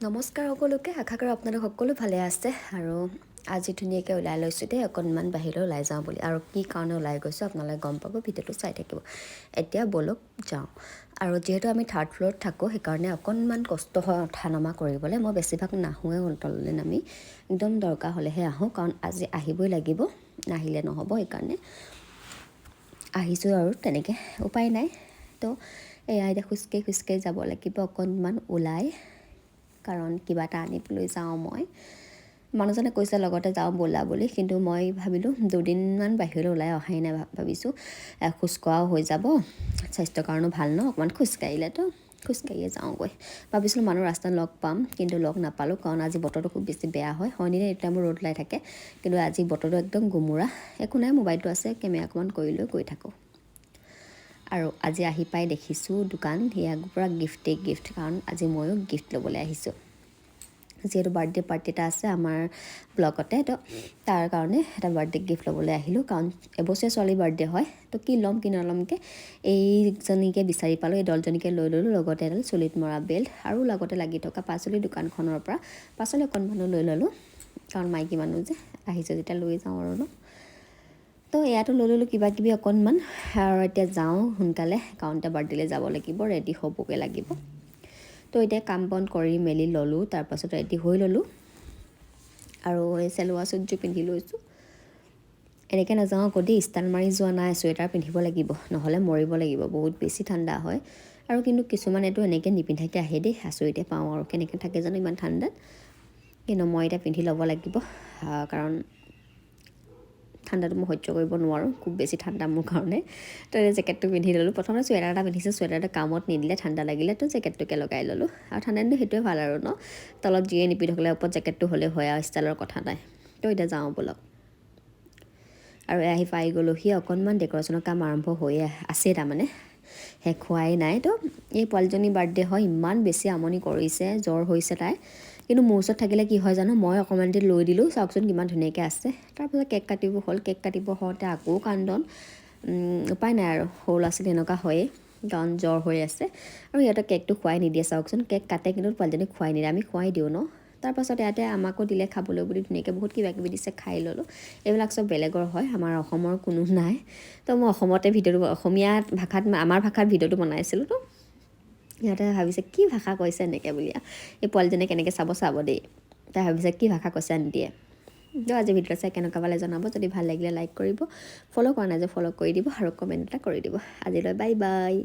নমস্কাৰ সকলোকে। আশা কৰোঁ আপোনালোক সকলো ভালে আছে। আৰু আজি ধুনীয়াকৈ ওলাই লৈছোঁ দেই, অকণমান বাহিৰলৈ ওলাই যাওঁ বুলি। আৰু কি কাৰণে ওলাই গৈছোঁ আপোনালোকে গম পাব, ভিডিঅ'টো চাই থাকিব। এতিয়া ব'লক যাওঁ। আৰু যিহেতু আমি থাৰ্ড ফ্ল'ৰত থাকোঁ, সেইকাৰণে অকণমান কষ্ট হয় উঠা নমা কৰিবলৈ। মই বেছিভাগ নাহোঁৱে তললৈ নামি, একদম দৰকাৰ হ'লেহে আহোঁ। কাৰণ আজি আহিবই লাগিব, নাহিলে নহ'ব, সেইকাৰণে আহিছোঁ আৰু তেনেকৈ উপায় নাই। তো এয়া এতিয়া খোজকাঢ়ি খোজকাঢ়ি যাব লাগিব অকণমান ওলাই, কাৰণ কিবা এটা আনিবলৈ যাওঁ মই। মানুহজনে কৈছে লগতে যাওঁ ব'লা বুলি, কিন্তু মই ভাবিলোঁ দুদিনমান বাহিৰলৈ ওলাই অহাই নাই। ভাবিছোঁ খোজকঢ়াও হৈ যাব, স্বাস্থ্যৰ কাৰণেও ভাল ন অকণমান খোজকাঢ়িলে। তো খোজকাঢ়িয়ে যাওঁগৈ। ভাবিছিলোঁ মানুহ ৰাস্তাত লগ পাম, কিন্তু লগ নাপালোঁ, কাৰণ আজি বতৰটো খুব বেছি বেয়া হয়। হয়নে, এইটো টাইমত ৰ'দ ওলাই থাকে, কিন্তু আজি বতৰটো একদম গুমোৰা। একো নাই, মোবাইলটো আছে, কেমেৰা অকণমান কৰি লৈ গৈ থাকোঁ। আৰু আজি আহি পাই দেখিছোঁ দোকান সেয়া পূৰা গিফ্টেই গিফ্ট, কাৰণ আজি ময়ো গিফ্ট ল'বলৈ আহিছোঁ। যিহেতু বাৰ্থডে পাৰ্টি এটা আছে আমাৰ ব্লকতে, তো তাৰ কাৰণে এটা বাৰ্থডে গিফ্ট ল'বলৈ আহিলোঁ। কাৰণ এবছৰীয়া ছোৱালীৰ বাৰ্থডে হয়, তো কি ল'ম কি নল'মকৈ এইজনীকে বিচাৰি পালোঁ, এই ডলজনীকে লৈ ল'লোঁ। লগতে এডাল চুলিত মৰা বেল্ট আৰু লগতে লাগি থকা পাচলি দোকানখনৰ পৰা পাচলি অকণমানো লৈ ল'লোঁ, কাৰণ মাইকী মানুহ যে আহিছোঁ যেতিয়া লৈ যাওঁ আৰু ন। তো ইয়াতো লৈ ল'লোঁ কিবা কিবি অকণমান। আৰু এতিয়া যাওঁ সোনকালে, কাৰণ এতিয়া বাৰ্থডেলৈ যাব লাগিব, ৰেডি হ'বগৈ লাগিব। তো এতিয়া কাম বন কৰি মেলি ল'লোঁ, তাৰপাছত ৰেডি হৈ ল'লোঁ আৰু এই চেলোৱা চুটযোৰ পিন্ধি লৈছোঁ। এনেকৈ নাযাওঁ আকৌ দেই, ষ্টাইল মাৰি যোৱা নাই, চুৱেটাৰ পিন্ধিব লাগিব, নহ'লে মৰিব লাগিব, বহুত বেছি ঠাণ্ডা হয়। আৰু কিন্তু কিছুমানেতো এনেকৈ নিপিন্ধাকৈ আহে দেই, আচৰিতে পাওঁ আৰু কেনেকৈ থাকে জানো ইমান ঠাণ্ডাত। কিন্তু মই এতিয়া পিন্ধি ল'ব লাগিব, কাৰণ ঠাণ্ডাটো মই সহ্য কৰিব নোৱাৰোঁ, খুব বেছি ঠাণ্ডা মোৰ কাৰণে। তো এই জেকেটটো পিন্ধি ল'লোঁ। প্ৰথমতে চুৱেটাৰ এটা পিন্ধিছোঁ, চুৱেটাৰটো কামত নিদিলে, ঠাণ্ডা লাগিলে, তো জেকেটটোকে লগাই ল'লোঁ। আৰু ঠাণ্ডা দিনটো সেইটোৱে ভাল আৰু ন, তলত যিয়ে নিপিন্ধক, ওপৰত জেকেটটো হ'লেই হয় আৰু ষ্টাইলৰ কথা নাই। তো এতিয়া যাওঁ ব'লক। আৰু আহি পাই গ'লোহি। অকণমান ডেক'ৰেশ্যনৰ কাম আৰম্ভ হৈয়ে আছে, তাৰমানে শেষ হোৱাই নাই। তো এই পোৱালীজনীৰ বাৰ্থডে হয়, ইমান বেছি আমনি কৰিছে, জ্বৰ হৈছে তাই। কিন্তু মোৰ ওচৰত থাকিলে কি হয় জানো, মই অকণমান দেৰি লৈ দিলোঁ, চাওকচোন কিমান ধুনীয়াকৈ আছে। তাৰপিছত কেক কাটিব হ'ল। কেক কাটিব হওঁতে আকৌ কান্দন। উপায় নাই আৰু, সৰু ল'ৰা ছোৱালী এনেকুৱা হয়েই, কাৰণ জ্বৰ হৈ আছে। আৰু সিহঁতক কেকটো খুৱাই নিদিয়ে। চাওকচোন, কেক কাটে কিন্তু পোৱালীজনীক খুৱাই নিদিয়ে, আমি খুৱাই দিওঁ ন। তাৰপাছত ইয়াতে আমাকো দিলে খাবলৈ বুলি ধুনীয়াকৈ, বহুত কিবা কিবি দিছে, খাই ল'লোঁ। এইবিলাক চব বেলেগৰ হয়, আমাৰ অসমৰ কোনো নাই। তো মই অসমতে ভিডিঅ'টো অসমীয়া ভাষাত, আমাৰ ভাষাত ভিডিঅ'টো বনাইছিলোঁ। তো সিহঁতে ভাবিছে কি ভাষা কৈছে এনেকৈ বুলি। এই পোৱালীজনীয়ে কেনেকৈ চাব চাব দেই, তাই ভাবিছে কি ভাষা কৈছে আন্টিয়ে। তো আজি ভিডিঅ'টো চাই কেনেকুৱা পালে জনাব। যদি ভাল লাগিলে লাইক কৰিব, ফ'ল' কৰা নাই যে ফ'ল' কৰি দিব আৰু কমেণ্ট এটা কৰি দিব। আজিলৈ বাই বাই।